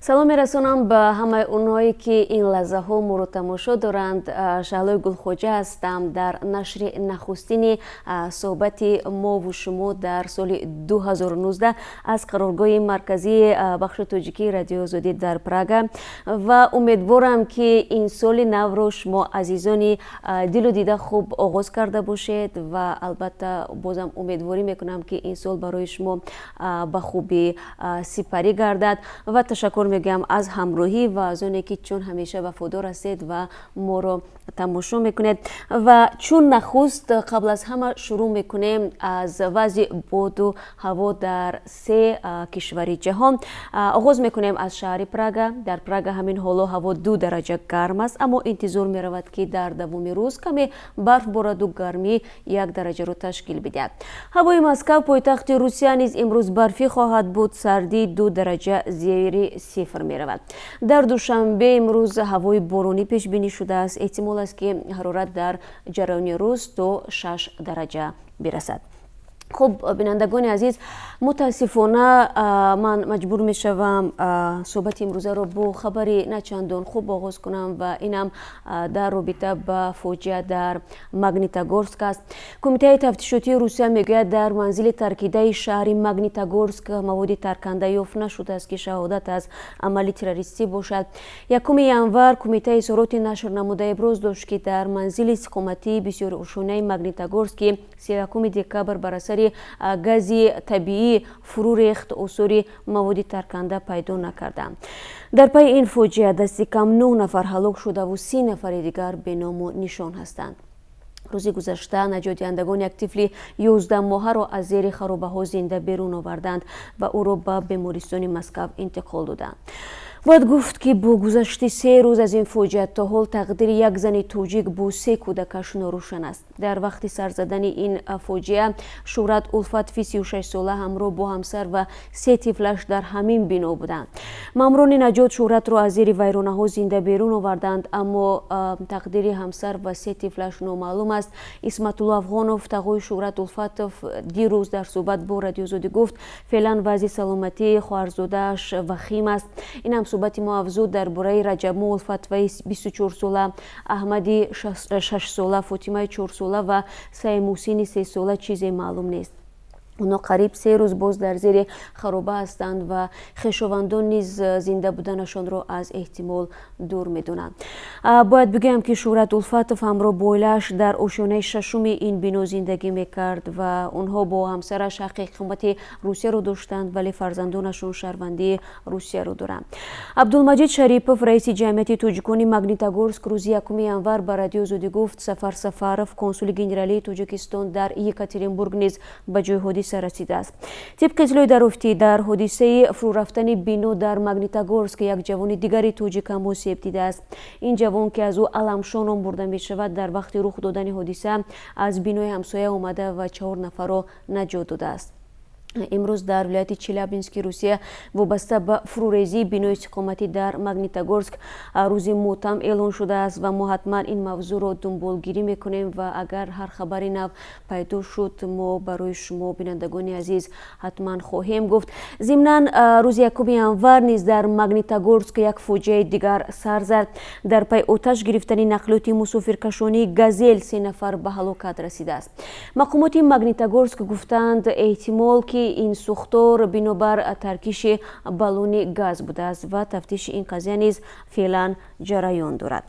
Салом мерасонам ба ҳамаи онҳое, ки ин лаҳзаҳо моро тамошо доранд. Шаҳлои Гулхоҷа ҳастам. Дар нашри нахустини суҳбати мову шумо дар соли 2019 аз қароргоҳи марказии бахши тоҷикии Радиои Озодӣ дар Прага ва умедворам, ки ин соли навро шумо, азизони дилу дида, хуб оғоз карда бошед ва албатта бозам умедворӣ мекунам, ки ин сол барои шумо ба хубӣ сипарӣ гардад ва ташаккур мегӯям аз ҳамроҳӣ ва аз оне, ки чун ҳамеша вафодор ҳастед ва моро тамошо мекунед. Ва чун нахуст, қабл аз ҳама шурӯъ мекунем аз вазъи боду ҳаво дар се кишвари ҷаҳон. Оғоз мекунем аз шаҳри Прага. Дар Прага ҳамин ҳоло ҳаво 2 дараҷа гарм аст, аммо интизор меравад, ки дар давоми рӯз каме барф бораду гармӣ 1 дараҷаро ташкил бидиҳад. Ҳавои Москав, пойтахти Русия, низ имрӯз барфӣ хоҳад буд, сардӣ 2 дараҷа зери сифр меравад. Дар Душанбе имрӯз ҳавои боронӣ пешбинӣ шудааст. Эҳтимол аст, ки ҳарорат дар ҷараёни рӯз то 6 дараҷа бирасад. Хуб, бинандагони азиз, мутаассифона, ман маҷбур мешавам суҳбати имрӯзаро бо хабари начандон хуб оғоз кунам ва инам дар робита ба фоҷиа дар Магнитогорск аст. Кумитаи тафтишотии Русия мегӯяд, дар манзили таркидаи шаҳри Магнитогорск маводи тарканда ёфт нашудааст, ки шаҳодат аз амали террористӣ бошад. 1 январ кумита изҳороти нашр намуда иброз дошт, ки дар манзили истиқоматии бисёрошонаи Магнитогорск, ки 31 декабр бар асари гази табиӣ фурӯ рехт, осори маводи тарканда пайдо накарданд. Дар пайи ин фоҷиа дасти кам нӯҳ нафар ҳалок шудаву 30 нафари дигар беному нишон ҳастанд. Рӯзи гузашта наҷотдиҳандагон як тифли 11 моҳаро аз зери харобаҳо зинда берун оварданд ва ӯро ба бемористони Москав интиқол доданд. Бояд гуфт, ки бо гузашти 3 рӯз аз ин фоҷиа то ҳол тақдири як зани тоҷик бо се кӯдакаш норӯшан аст. Дар вақти сар задани ин фоҷиа Шӯҳрат Улфатови 36сола ҳамроҳ бо ҳамсар ва се тифлаш дар ҳамин бино буданд. Маъмурони наҷот Шӯҳратро аз зери вайронаҳо зинда берун оварданд, аммо тақдири ҳамсар ва се тифлаш номаълум аст. Исматулло Афғонов, тағои Шӯҳрат Улфатов, дирӯз дар суҳбат бо Радиои Озодӣ гуфт, феълан вазъи саломатии хоҳарзодааш вахим аст. Ин ҳамсуҳбати мо афзуд, дар бораи Раҷабмо Улфатоваи 24сола, Аҳмади 6сола, Фотимаи 4сола ва Саимуҳсини 3сола чизе маълум нест. Онҳо қариб 3 рӯз боз дар зери хароба ҳастанд ва хешовандон низ зинда буданашонро аз эҳтимол дур медонанд. Бояд бигӯям, ки Шӯҳрат Улфатов ҳамроҳ бо оилааш дар ошёнаи шашуми ин бино зиндагӣ мекард ва онҳо бо ҳамсараш ҳаққи иқомати Русияро доштанд, вале фарзандонашон шаҳрвандии Русияро доранд. Абдулмаҷид Шарипов, раиси ҷамъияти тоҷикони Магнитогорск, рӯзи 1 январ ба Радиои Озодӣ гуфт, Сафар Сафаров, консули генералии Тоҷикистон дар Екатеринбург, низ ба ҷои ҳодиса расидааст. Тибқи иттилои дарёфтӣ, дар ҳодисаи фурӯрафтани бино дар Магнитогорск як ҷавони дигари тоҷик ҳам осеб дидааст. Ин ҷавон, ки аз ӯ Аламшо ном бурда мешавад, дар вақти рух додани ҳодиса аз бинои ҳамсоя омада ва чаҳор нафарро наҷот додааст. Имрӯз дар вилояти Челябински Русия вобаста ба фурӯрезии бинои истиқоматӣ дар Магнитогорск рӯзи мотам эълон шудааст ва мо ҳатман ин мавзӯъро дунболгирӣ мекунем ва агар ҳар хабари нав пайдо шуд, мо барои шумо, бинандагони азиз, ҳатман хоҳем гуфт. Зимнан, рӯзи 1 январ низ дар Магнитогорск як фоҷиаи дигар сар зад. Дар пай оташ гирифтани нақлиёти мусофиркашонии Газел се нафар ба ҳалокат расидааст. Мақомоти Магнитогорск гуфтаанд, эҳтимол, ки ин сӯхтор бинобар таркиши баллони газ будааст ва тафтиши ин қазия низ феълан ҷараён дорад.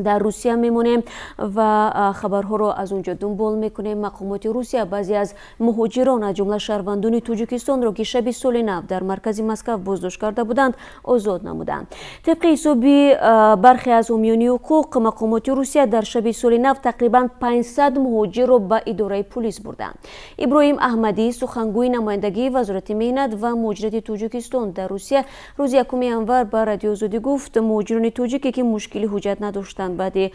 Дар Русия мемонем ва хабарҳоро аз он ҷо дунбол мекунем. Мақомоти Русия баъзе аз муҳоҷирон, аз ҷумла шаҳрвандони Тоҷикистонро, ки шаби соли нав дар маркази Москав боздошт карда буданд, озод намуданд. Тибқи ҳисоби бархе аз ҳомиёни ҳуқуқ, мақомоти Русия дар шаби соли нав тақрибан 500 муҳоҷирро ба идораи пулис бурданд. Иброҳим Аҳмадӣ, сухангӯи намояндагии Вазорати меҳнат ва муҳоҷирати Тоҷикистон дар Русия, рӯзи 1 январ ба Радиои Озодӣ гуфт, муҳоҷирони тоҷике, ки мушкили ҳуҷҷат надоштанд. карданд, баъди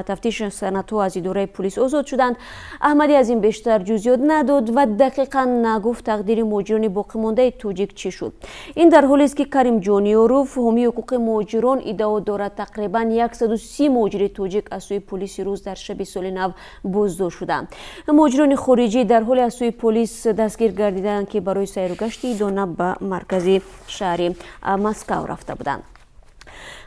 тафтиши санадҳо аз идораи пулис озод шуданд. Аҳмадӣ аз ин бештар ҷузъиёт надод ва дақиқан нагуфт, тақдири муҳоҷирони боқимондаи тоҷик чӣ шуд. Ин дар ҳолест, ки Каримҷон Ёров, ҳомии ҳуқуқи муҳоҷирон, иддао дорад, тақрибан 130 муҳоҷири тоҷик аз сӯи полиси рус дар шаби соли нав боздошт шуданд. Муҳоҷирони хориҷӣ дар ҳоле аз сӯи полис дастгир гардиданд, ки барои сайругашти идона ба маркази шаҳри Москав рафта буданд.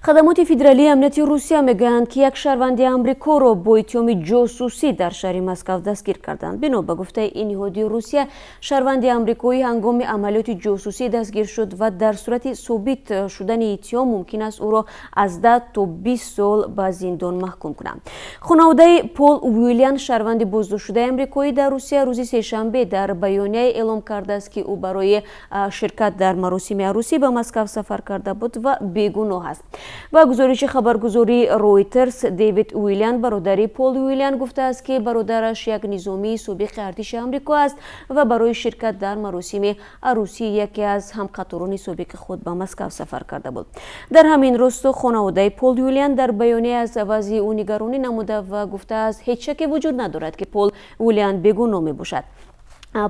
Хадамоти Федералии амнияти Русия мегӯянд, ки як шаҳрванди Амрикоро бо иттиҳоми ҷосусӣ дар шаҳри Москав дастгир карданд. Бино ба гуфтаи ин ниҳоди Русия, шаҳрванди амрикоӣ ҳангоми амалиёти ҷосусӣ дастгир шуд ва дар сурати собит шудани иттиҳом мумкин аст ӯро аз 10 то 20 сол ба зиндон маҳкум кунанд. Хонаводаи Пол Уилян, шаҳрванди боздоштшудаи амрикоӣ дар Русия, рӯзи сешанбе дар баёнияе эълом кардааст, ки ӯ барои ширкат дар маросими арӯсӣ ба Москав сафар карда буд ва бегуноҳ аст. Ба гузориши хабаргузории Ройтерс, Дэвид Уилян, бародари Пол Уилян, гуфтааст, ки бародараш як низомии собиқи артиши Амрико аст ва барои ширкат дар маросими арӯсии яке аз ҳамқаторони собиқи худ ба Москав сафар карда буд. Дар ҳамин росто хонаводаи Пол Уилян дар баёния аз вазъи ӯ нигаронӣ намуда ва гуфтааст, ҳеҷ шаке вуҷуд надорад, ки Пол Уилян бегуноҳ мебошад.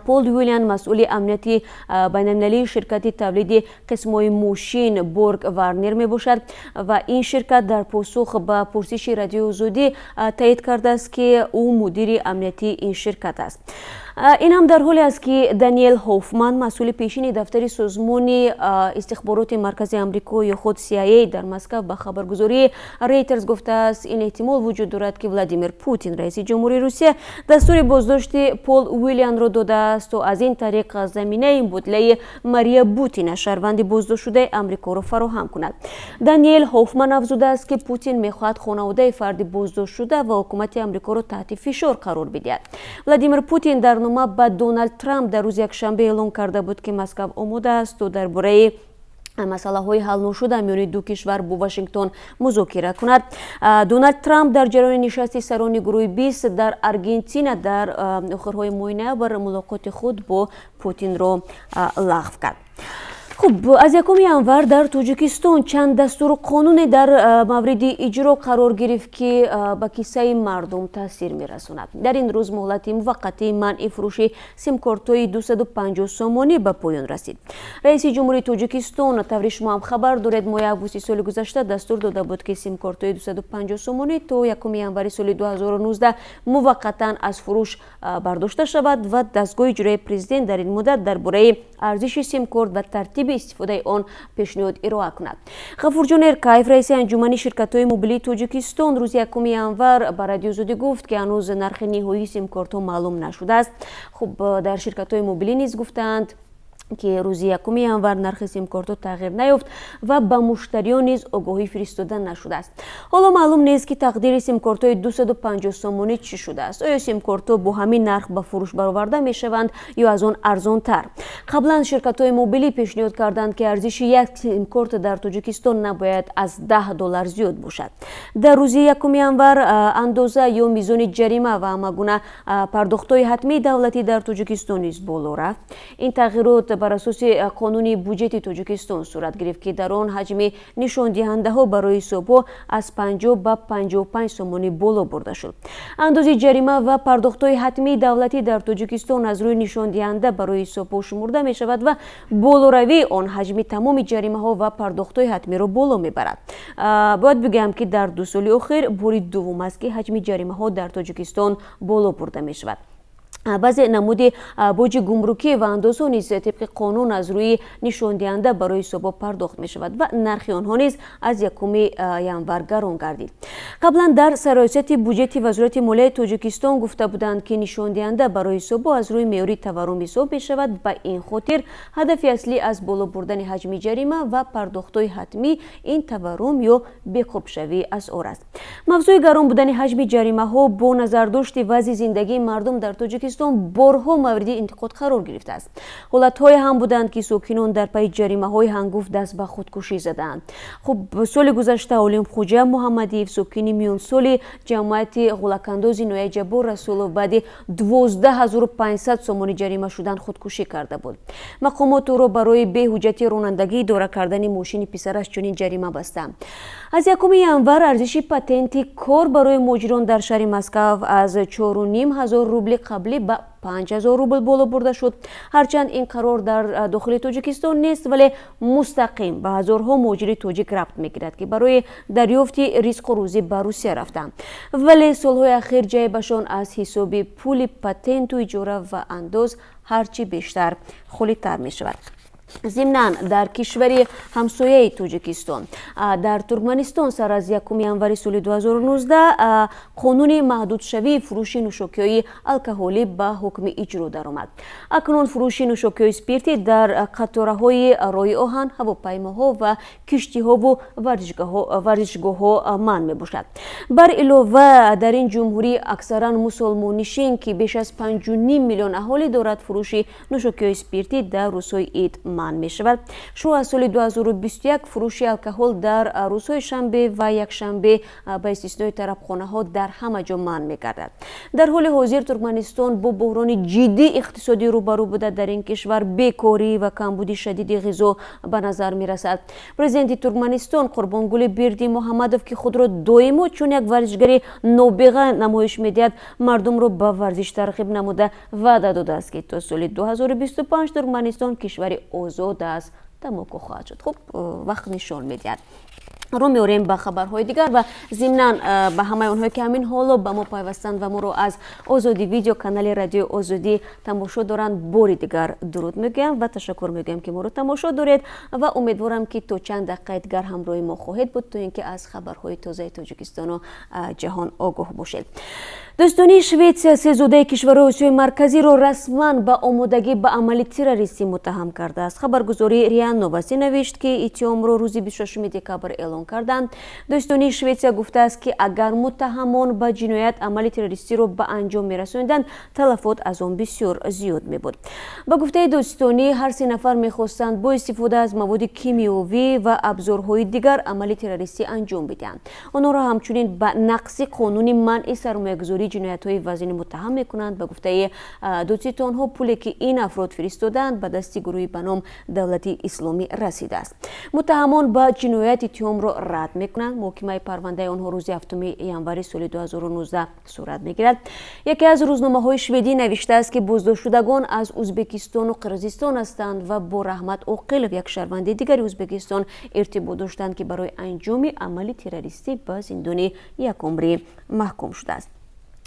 Пол Уилян масъули амнияти байналмилалии ширкати тавлиди қисмҳои мошин Борг Варнер мебошад ва ин ширкат дар посух ба пурсиши Радиои Озодӣ таъид кардааст, ки ӯ мудири амниятии ин ширкат аст. Ин ҳам дар ҳоле аст, ки Даниэл Ҳофман, масъули пешини дафтари созмони истихбороти маркази Амрико ё худ CIA дар Москав, ба хабаргузории Рейтерс гуфтааст, ин эҳтимол вуҷуд дорад, ки Владимир Путин, раиси ҷумҳурии Русия, дастури боздошти Пол Уилянро додааст, то аз ин тариқ заминаи мубодилаи Мария Бутина, шаҳрванди боздоштшудаи Амрикоро, фароҳам кунад. Даниэл Ҳофман афзудааст, ки Путин мехоҳад хонаводаи фарди боздоштшуда ва ҳукумати Амрикоро таҳти фишор қарор бидиҳад. Владимир Путин дар нома ба Доналд Трамп дар рӯзи якшанбе эълон карда буд, ки Москав омода аст, то дар бораи масъалаҳои ҳалношуда миёни ду кишвар бо Вашингтон музокира кунад. Доналд Трамп дар ҷараёни нишасти сарони гурӯҳи 20 дар Аргентина дар охирҳои моҳи ноябр мулоқоти худ бо Путинро лағв кард. Хуб, аз 1 январ дар Тоҷикистон чанд дастуру қонуне дар мавриди иҷро қарор гирифт, ки ба киссаи мардум таъсир мерасонад. Дар ин рӯз муҳлати муваққатии манъи фурӯши симкортҳои 250 сомонӣ ба поён расид. Раиси ҷумҳурии Тоҷикистон, таври шумо ҳам хабар доред, моҳи августи соли гузашта дастур дода буд, ки симкортҳои 250 сомонӣ то 1 январи соли 2019 муваққатан аз фурӯш бардошта шавад ва дастгоҳи иҷроияи президент дар ин муддат дар бораи арзиши симкорт ва тартиби истифодаи он пешниҳод ироа кунад. Ғафурҷон Эркаев, раиси Анҷумани ширкатҳои мобилии Тоҷикистон, рӯзи 1 январ ба Радиои Озодӣ гуфт, ки ҳанӯз нархи ниҳоии симкортҳо маълум нашудааст. Хуб, дар ширкатҳои мобилӣ низ гуфтаанд, ки рӯзи 1 январ нархи симкортҳо тағйир наёфт ва ба муштариён низ огоҳӣ фиристода нашудааст. Ҳоло маълум нест, ки тақдири симкортҳои 250 сомонӣ чӣ шудааст. Оё симкортҳо бо ҳамин нарх ба фурӯш бароварда мешаванд ё аз он арзонтар? Қаблан ширкатҳои мобилӣ пешниҳод карданд, ки арзиши як симкорт дар Тоҷикистон набояд аз 10 доллар зиёд бошад. Дар рӯзи 1 январ андоза ё мизони ҷарима ва ҳамагуна пардохтҳои ҳатмии давлатӣ дар Тоҷикистон низ боло рафт. Ин тағйирот бар асоси қонуни буҷети Тоҷикистон сурат гирифт, ки дар он ҳаҷми нишондиҳандаҳо барои ҳисобҳо аз 50 ба 55 сомонӣ боло бурда шуд. Андози ҷарима ва пардохтҳои ҳатмии давлатӣ дар Тоҷикистон аз рӯи нишондиҳанда барои ҳисобҳо шумурда мешавад ва болоравии он ҳаҷми тамоми ҷаримаҳо ва пардохтҳои ҳатмиро боло мебарад. Бояд бигӯям, ки дар 2 соли охир бори дуввум аст, ки ҳаҷми ҷаримаҳо дар Тоҷикистон боло бурда мешавад. Баъзе намуди боҷи гумрукӣ ва андозҳо низ тибқи қонун аз рӯи нишондиҳанда барои ҳисобҳо пардохт мешавад ва нархи онҳо низ аз 1 январ гарон гардид. Қаблан дар сарраёсати буҷети Вазорати молияи Тоҷикистон гуфта буданд, ки нишондиҳанда барои ҳисобҳо аз рӯи меъёри таваррум ҳисоб мешавад. Ба ин хотир ҳадафи аслӣ аз боло бурдани ҳаҷми ҷарима ва пардохтҳои ҳатмӣ ин таваррум ё беқурбшавии асъор аст. Мавзӯи гарон будани ҳаҷми ҷаримаҳо бо назардошти вазъи зиндагии мардум дар Тоҷикистон Тоҷикистон борҳо мавриди интиқод қарор гирифтааст. Ҳолатҳое ҳам буданд, ки сокинон дар пайи ҷаримаҳои ҳангуфт даст ба худкушӣ задаанд. Хуб, соли гузашта Олимхоҷа Муҳаммадиев, сокини миёнсоли ҷамоати Ғулакандози ноҳияи Ҷаббор Расулов, баъди 12 500 сомонӣ ҷарима шудан худкушӣ карда буд. Мақомот ӯро барои беҳуҷҷати ронандагӣ идора кардани мошини писараш чунин ҷарима бастанд. Аз 1 январ арзиши патенти кор барои муҳоҷирон дар шаҳри Москав аз 4500 рубли қаблӣ ба 5000 рубл боло бурда шуд. Ҳарчанд ин қарор дар дохили Тоҷикистон нест, вале мустақим ба ҳазорҳо муҳоҷири тоҷик рабт мегирад, ки барои дарёфти ризқу рӯзӣ ба Русия рафтанд, вале солҳои ахир ҷайбашон аз ҳисоби пули патенту иҷора ва андоз ҳарчи бештар холитар мешавад. Зимнан, дар кишвари ҳамсояи Тоҷикистон, дар Туркманистон, сар аз 1 январи соли 2019 қонуни маҳдудшавии фурӯши нӯшокиҳои алкоҳолӣ ба ҳукми иҷро даромад. Акнун фурӯши нӯшокиҳои спиртӣ дар қатораҳои роҳи оҳан, ҳавопаймоҳо ва киштиҳову варзишгоҳҳо манъ мебошад. Бар илова, дар ин ҷумҳурӣ, аксаран мусулмоннишин, ки беш аз 5,5 миллион аҳолӣ дорад, фурӯши нӯшокиҳои спиртӣ дар рӯзҳои ид манъ мешавад. Шурӯъ аз соли 2021 фурӯши алкоҳол дар рӯзҳои шанбе ва якшанбе, ба истиснои тарабхонаҳо, дар ҳама ҷо манъ мегардад. Дар ҳоли ҳозир Туркманистон бо буҳрони ҷиддии иқтисодӣ рӯбарӯ буда, дар ин кишвар бекорӣ ва камбуди шадиди ғизо ба назар мерасад. Президенти Туркманистон Қурбонгули Бердимуҳаммадов, ки худро доимо чун як варзишгари нобиға намоиш медиҳад, мардумро ба варзиш тарғиб намуда, ваъда додааст, ки то соли 2025 Туркманистон кишвари озод аз тамоку хоҳад шуд. Хуб, вақт нишон медиҳад. Рӯ меорем ба хабарҳои дигар ва зимнан ба ҳамаи онҳое, ки ҳамин ҳоло ба мо пайвастанд ва моро аз Озодӣ Видео, канали Радиои Озодӣ, тамошо доранд, бори дигар дуруд мегӯям ва ташаккур мегӯям, ки моро тамошо доред, ва умедворам, ки то чанд дақиқаи дигар ҳамроҳи мо хоҳед буд, то ин ки аз хабарҳои тозаи Тоҷикистону ҷаҳон огоҳ бошед. Додситонии Шветсия се зодаи кишварҳои Осиёи Марказиро расман ба омодагӣ ба амали террористӣ муттаҳам кардааст. Хабаргузории РИА Новости навишт, ки иттиҳомро рӯзи 26 декабр эълон карданд. Додситонии Шветсия гуфтааст, ки агар муттаҳамон ба ҷиноят амали террористиро ба анҷом мерасониданд, талафот аз он бисёр зиёд мебуд. Ба гуфтаи додситонӣ, ҳар се нафар мехостанд бо истифода аз маводи кимиёвӣ ва абзорҳои дигар амали террористӣ анҷом бидиҳанд. Онҳоро ҳамчунин ба нақзи қонуни манъи сармоягузории ҷиноятҳои вазнин муттаҳам мекунанд. Ба гуфтаи додситонҳо, пуле, ки ин афрод фиристодаанд, ба дасти гурӯҳи ба ном Давлати Исломӣ расидааст. Муттаҳамон ба ҷиноят иттиҳомро рад мекунанд. Муҳокимаи парвандаи онҳо рӯзи 7 январи соли 2019 сурат мегирад. Яке аз рӯзномаҳои шведӣ навиштааст, ки боздоштшудагон аз Ӯзбекистону Қирғизистон ҳастанд ва бо Раҳмат Оқилов, як шаҳрванди дигари Ӯзбекистон, иртибот доштанд, ки барои анҷоми амали террористӣ ба зиндони якумрӣ маҳкум шудааст.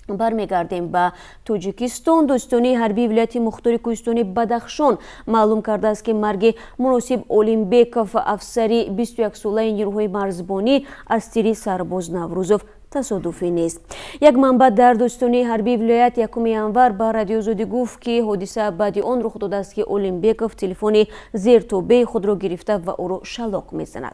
Бармегардем ба Тоҷикистон. Додситонии ҳарбии вилояти мухтори кӯҳистони Бадахшон маълум кардааст, ки марги Муносиб Олимбеков, афсари 21-солаи нирӯҳои марзбонӣ, аз тири сарбоз Наврӯзов тасодуфӣ нест. Як манбаъ дар додситонии ҳарбии вилоят 1 январ ба Радиои Озодӣ гуфт, ки ҳодиса баъди он рух додааст, ки Олимбеков телефони зертобеи худро гирифта ва ӯро шалоқ мезанад.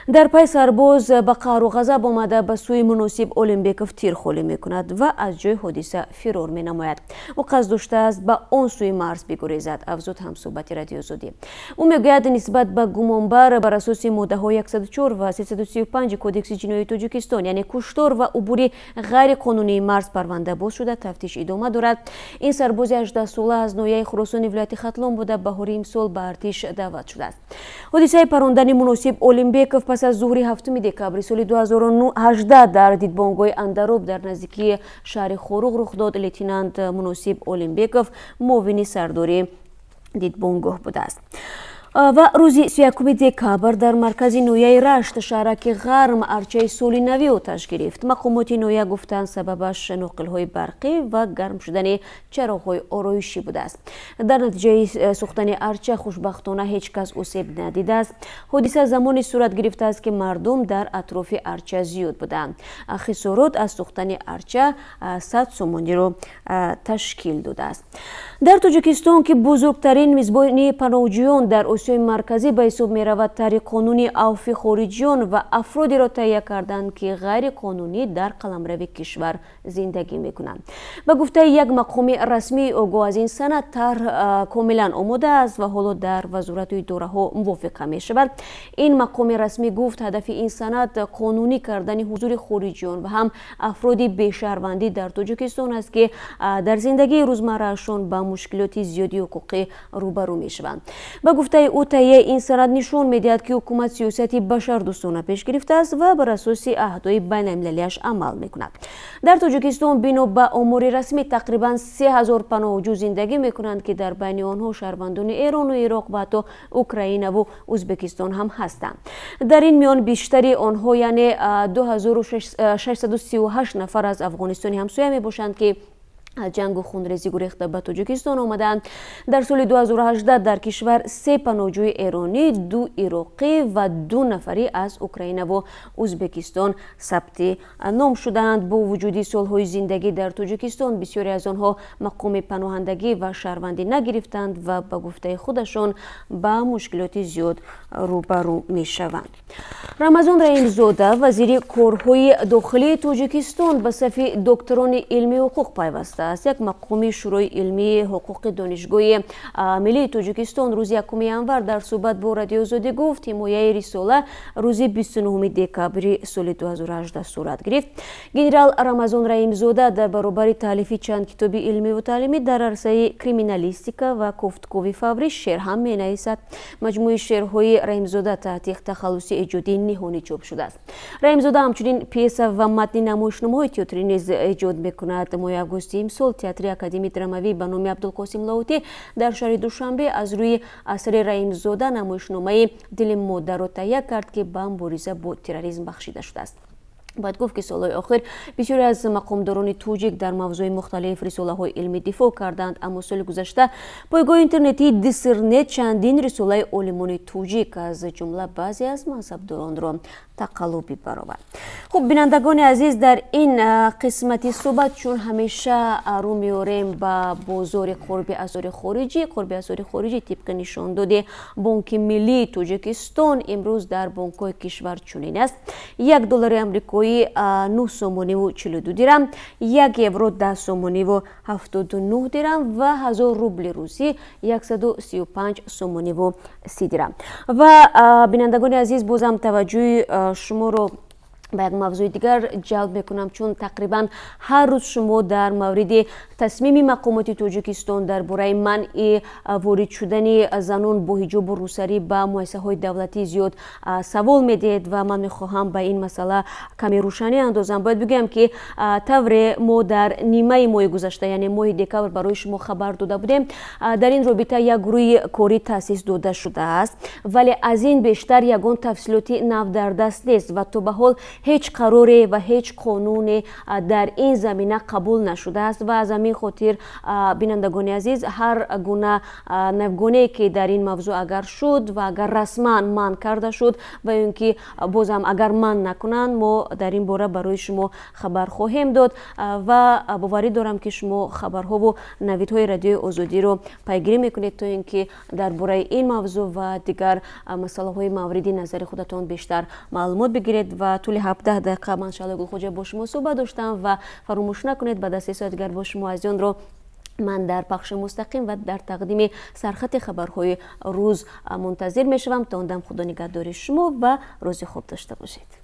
Дар пай сарбоз ба қаҳру ғазаб омада, ба сӯи Муносиб Олимбеков тир холӣ мекунад ва аз ҷои ҳодиса фирор менамояд. Ӯ қасд доштааст ба он сӯи марз бигурезад, афзуд ҳамсӯҳбати Радиои Озодӣ. Ӯ мегӯяд, нисбат ба гумонбар бар асоси моддаҳои 104 ва 335 Кодекси ҷиноии Тоҷикистон, яъне куштор ва убури ғайриқонунии марз, парванда боз шуда, тафтиш идома дорад. Ин сарбози 18-сола аз ноҳияи Хуросони вилояти Хатлон буда, баҳори имсол ба артиш даъват шудааст. Ҳодисаи парондани Муносиб Олимбеков пас аз зуҳри 7 декабри соли 2018 дар дидбонгоҳи Андароб дар наздикии шаҳри Хоруғ рух дод. Лейтенант Муносиб Олимбеков муовини сардори дидбонгоҳ будааст. Ва рӯзи 31 декабр дар маркази ноҳияи Рашт, шаҳраки Ғарм, арчаи соли навӣ оташ гирифт. Мақомоти ноҳия гуфтанд, сабабаш ноқилҳои барқӣ ва гарм шудани чароғҳои ороишӣ будааст. Дар натиҷаи сӯхтани арча, хушбахтона, ҳеҷ кас осеб надидааст. Ҳодиса замоне сурат гирифтааст, ки мардум дар атрофи арча зиёд буданд. Хисорот аз сӯхтани арча 100 сомониро ташкил додааст. Дар Тоҷикистон, ки бузургтарин мизбони паноҳҷӯён дар Осиёи Осиёи Марказӣ ба ҳисоб меравад, тарҳи қонуни авфи хориҷиён ва афродеро таҳия карданд, ки ғайриқонунӣ дар қаламрави кишвар зиндагӣ мекунанд. Ба гуфтаи як мақоми расмии огоҳ аз ин санад, тарҳ комилан омода аст ва ҳоло дар вазорату идораҳо мувофиқа мешавад. Ин мақоми расмӣ гуфт, ҳадафи ин санад қонунӣ кардани ҳузури хориҷиён ва ҳам афроди бешаҳрвандӣ дар Тоҷикистон аст, ки дар зиндагии рӯзмарраашон ба мушкилоти зиёди ҳуқуқӣ рӯбарӯ мешаванд. Ба гуфтаи ӯ, таҳияи ин санад нишон медиҳад, ки ҳукумат сиёсати башардӯстона пеш гирифтааст ва бар асоси аҳдҳои байналмилалиаш амал мекунад. Дар Тоҷикистон бино ба омори расмӣ тақрибан 3000 паноҳҷӯ зиндагӣ мекунанд, ки дар байни онҳо шаҳрвандони Эрону Ироқ ва ҳатто Украинаву Ӯзбекистон ҳам ҳастанд. Дар ин миён бештари онҳо, яъне 2638 нафар, аз Афғонистони ҳамсоя мебошанд, ки аз ҷангу хунрезӣ гурехта ба Тоҷикистон омадаанд. Дар соли 2018 дар кишвар се паноҳҷӯи эронӣ, ду ироқӣ ва ду нафарӣ аз Украинаву Ӯзбекистон сабти ном шудаанд. Бо вуҷуди солҳои зиндагӣ дар Тоҷикистон, бисёре аз онҳо мақоми паноҳандагӣ ва шаҳрвандӣ нагирифтанд ва ба гуфтаи худашон ба мушкилоти зиёд рӯбарӯ мешаванд. Рамазон Раҳимзода, вазири корҳои дохилии Тоҷикистон, ба сафи докторони илми ҳуқуқ пайвастааст. Як мақоми Шӯрои илмии ҳуқуқи Донишгоҳи миллии Тоҷикистон рӯзи 1 январ дар суҳбат бо Радиои Озодӣ гуфт, ҳимояи рисола рӯзи 29 декабри соли 2018 сурат гирифт. Генерал Рамазон Раҳимзода дар баробари таълифи чанд китоби илмиву таълимӣ дар арсаи криминалистика ва кофтукови фаврӣ шеър ҳам менависад. Маҷмӯи шеърҳои Раҳимзода таҳти тахаллуси эҷодии Ниҳонӣ чоп шудааст. Раҳимзода ҳамчунин пьеса ва матни намоишномаҳои театрӣ низ эҷод мекунад. Моҳи августи имсол Театри академии драмавӣ ба номи Абдулқосим Лоҳутӣ дар шаҳри Душанбе аз рӯи асари Раҳимзода намоишномаи «Дили модарро» таҳия кард, ки ба мубориза бо терроризм бахшида шудааст. Бояд гуфт, ки солҳои охир бисёре аз мақомдорони тоҷик дар мавзӯи мухталиф рисолаҳои илмӣ дифоъ карданд, аммо соли гузашта пойгоҳи интернетии Диссернет чандин рисолаи олимони тоҷик, аз ҷумла баъзе аз мансабдоронро, тақаллубӣ баровард. Хуб, бинандагони азиз, дар ин қисмати суҳбат, чун ҳамеша, рӯ меорем ба бозори қурби асъори хориҷӣ. Қурби асъори хориҷӣ тибқи нишондоди Бонки миллии Тоҷикистон имрӯз дар бонкҳои кишвар чунин аст: 1 доллари амрикоӣ 9 сомониву 42 дирам, 1 евро 10 сомониву 79 дирам ва 1000 рубли русӣ 135 сомониву 30 дирам. Ва, бинандагони азиз, бозам таваҷҷӯҳи шуморо ба як мавзӯи дигар ҷалб мекунам, чун тақрибан ҳар рӯз шумо дар мавриди тасмими мақомоти Тоҷикистон дар бораи манъи ворид шудани занон бо ҳиҷобу рӯсарӣ ба муассисаҳои давлатӣ зиёд савол медиҳед ва ман мехоҳам ба ин масъала каме рӯшанӣ андозам. Бояд бигӯям, ки тавре мо дар нимаи моҳи гузашта, яъне моҳи декабр, барои шумо хабар дода будем, дар ин робита як гурӯҳи корӣ таъсис дода шудааст, вале аз ин бештар ягон тафсилоти нав дар даст нест ва то ба ҳол ҳеҷ қароре ва ҳеҷ қонуне дар ин замина қабул нашудааст. Ва аз ҳамин хотир, бинандагони азиз, ҳар гуна навгонае ки дар ин мавзӯъ агар шуд ва агар расман манъ карда шуд ва ё ин ки бозам агар манъ накунанд, мо дар ин бора барои шумо хабар хоҳем дод. Ва боварӣ дорам, ки шумо хабарҳову навидҳои Радиои Озодиро пайгирӣ мекунед, то ин ки дар бораи ин мавзӯъ ва дигар масъалаҳои мавриди назари худатон бештар маълумот бигиред. Ва тӯли 17 дақиқа ман, Шаҳлои Гулхоҷа, бо шумо суҳбат доштам ва фаромӯш накунед, баъд аз 3 соат дигар бо шумо азизонро ман дар пахши мустақим ва дар тақдими сархати хабарҳои рӯз мунтазир мешавам. То он дам худо нигаҳдори шумо ва рӯзи хуб дошта бошед.